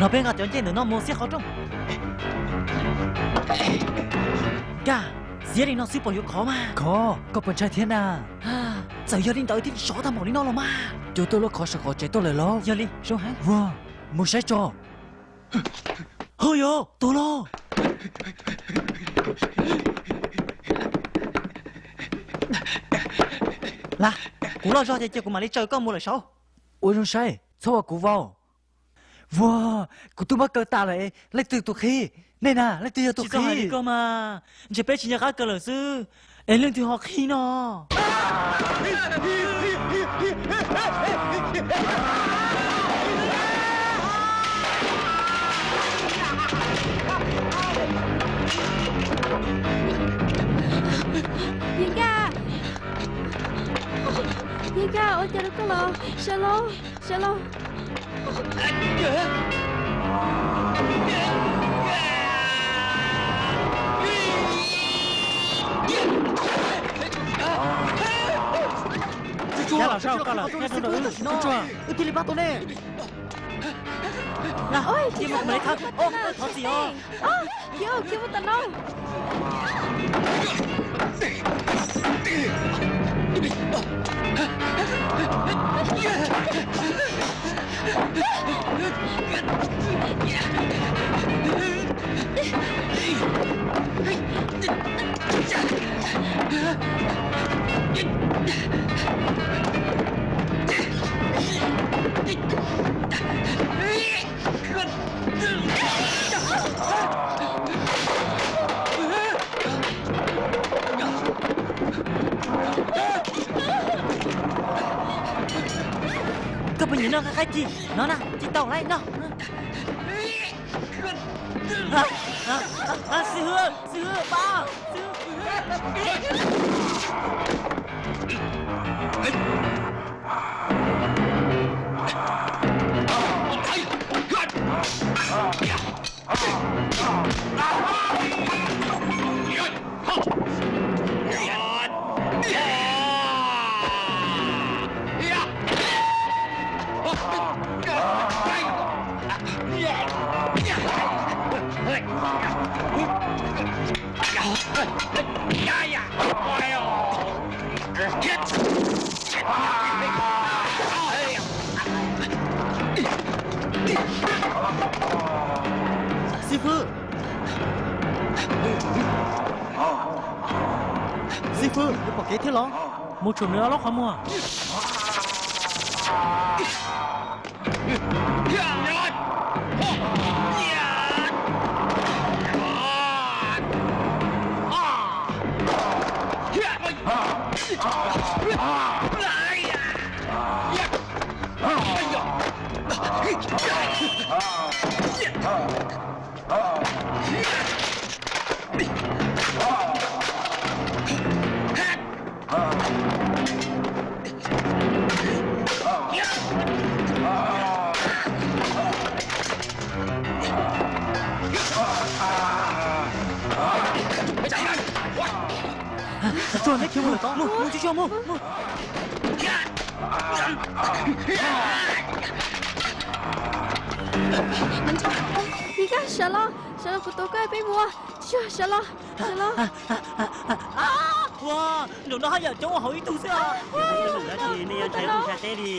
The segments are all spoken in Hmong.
No peb nqa cov ncej ntawm no mus xiab qhov rooj. Nkaj, xiab li no xwb puas yuav khov mas? Khov, koj puas ntshai thiab na? Txawm yog li ntawd thiaj li sov tag npaum li no los mas. Cua tuaj lub qhov saum qaum tsev tuaj lawm lauj. Yog li, zoo heev. Ua, mus saib tso. Ho yog tuag lauj. Laj, kuv loj zog ces cia kuv mam li tsaws koj mus lawm saud. Ua zoo saib, txhob ua kuv vau. Ua, kuv twb muab kaw tas lawm, leej twg tus qhib? Nej na, leej twg yog tus qhib? Tsis txhob hais li koj mas, ntshe peb tsis nco qab kaw lawm xwb, es leej twg ho qhib no? Yeej Nkaj, Yeej Nkaj, ua cas rau koj los? Sawv lauj, sawv lauj. Wb thiaj li pab tau nej. Thov txim os. Khiav mus tom no. Koj puas nyiam noj qaib ci? No na, ci tau lawm no. Xib hwb, xib hwb, pab, xib hwb. Xib hwb, xib hwb, yuav pom kev thiab los? Mus tshuam nws ob lub qhov muag. Tsuag neb khiav mus lawm tod, mus, mus tsuag tsuag mus, mus. Yeej Nkaj, sawv los, sawv los, kuv tuav koj peb mus. Tsuag, sawv los, sawv los. Ua, nraum no haj yam coob ua hauv ib tug xwb os. Nej yuav ntshai teb li.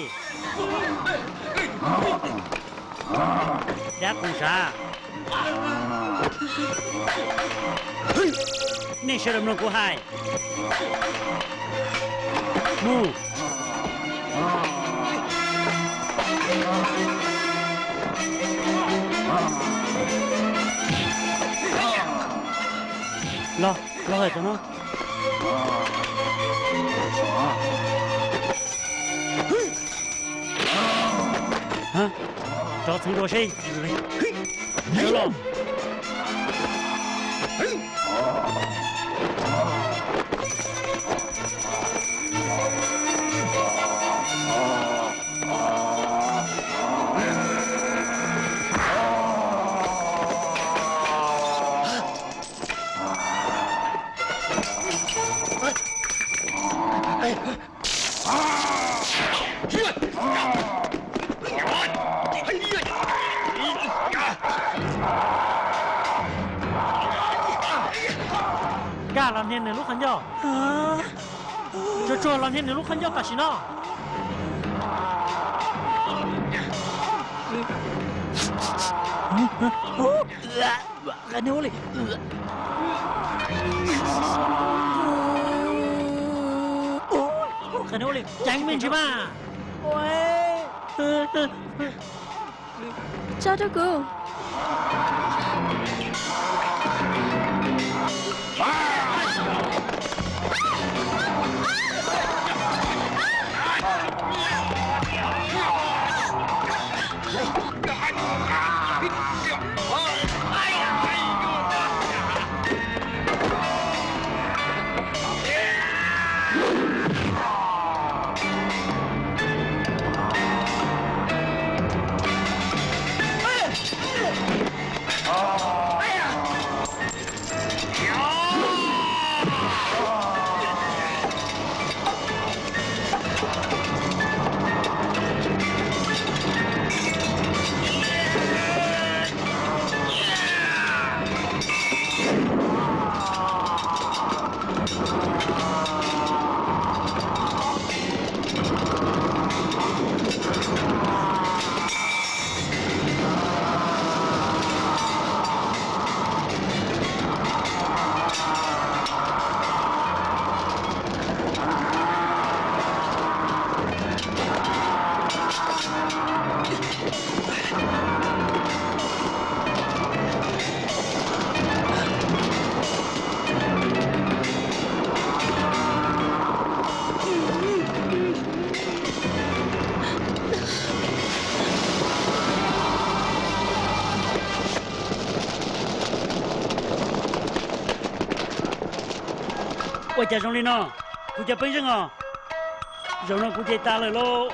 Dab qus sav, nej sawv daws mloog kuv hais. Mus. Los, los hais tau no. Rov txheev dua seb. Sawv los. Hnia nws lub qhov ncauj. Tsuag tsuag los hnia nws lub qhov ncauj tam sim no. Qhov ncauj ua li, qhov ncauj ua li ceev me ntsis mas. Tso rau kuv. Ua cas zoo li no? Kuv cov peeb zeej os, zaum no kuv ces tas lawm lauj.